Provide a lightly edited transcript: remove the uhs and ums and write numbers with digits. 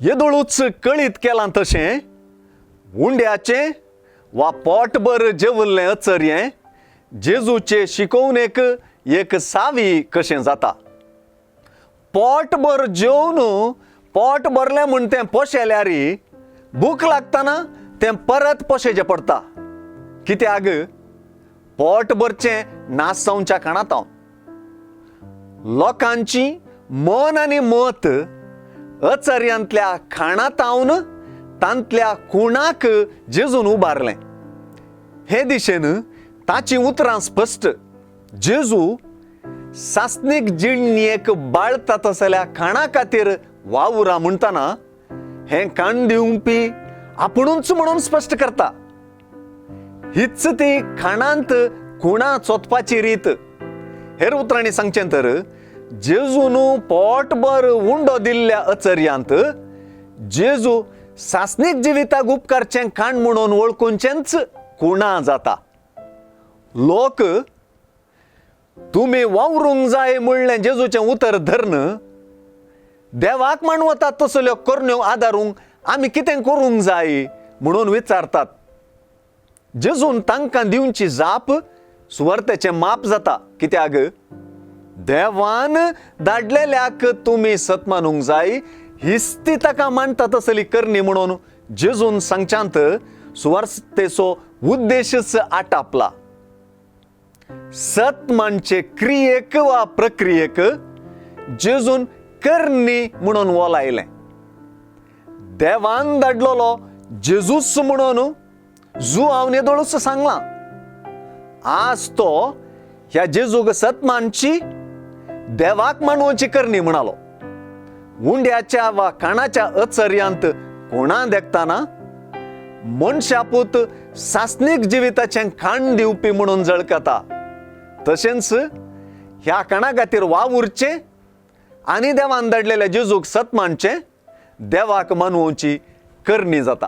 येदोळूच कळीत केलां तशें उंड्याचें वा पोटभर जेवल्लें अचर्यें जेजूचे शिकोवणेक एक सावी कशें जाता. पोटभर जेवन पोट भरलें म्हूण तें पोशेल्यार भूक लागतना तें परत पोशेचें पडटा. कित्याक पोट भरचें नास जावच्या खाणांत हांव लोकांची मन आनी मत अचर्यांतल्या खाणांत तांतल्या खुणाक जेजून उबारलें. हे दिशेन ताचीं उतरां स्पश्ट. जेजू सासणीक जिणेक बाळता तसल्या खाणा खातीर वावुरा म्हणटना हें खाण दिवपी आपुणूच म्हणून स्पश्ट करता. हीच ती खाणांत खुणा चोदपाची रीत. हेर उतरांनी सांगचें तर जेजून पोटभर उंडो दिल्ल्या अचर्यांत जेजू सासणीक जिविताक उपकारचें खाण म्हणून वळखुचेंच खुणा जाता. लोक तुमी वावरूंक जाय म्हणलें जेजूचें उतर धरून देवाक मानवतात तसल्यो करण्यो आदारूंक आमी कितें करूंक जाय म्हणून विचारतात. जेजून तांकां दिवची जाप सुवार्थेचें माप जाता. कित्याक देवान धाडलेल्याक तुमी सत मानूंक जाय हीच ती ताका मानता तसली करणी म्हणून जेजून सांगच्यांत सुवार्थेचो उद्देशच आटापला. सत मानचे क्रियेक वा प्रक्रियेक जेजून करणी म्हणून वोलायलें. देवान धाडलेलो जेजूच म्हणून जू हांव नेदोळूच सांगलां. आज तो ह्या जेजूक सत मानची देवाक मानवची करणी म्हणालो. उंड्याच्या वा खाणाच्या अचर्यांत कोणा देखताना मनशापूत सासणीक जिविताचें खाण दिवपी म्हणून झळकता. तशेंच ह्या खाणा खातीर वावुरचें आनी देवान धाडलेल्या जेजूक सत मानचें देवाक मानवची करणी जाता.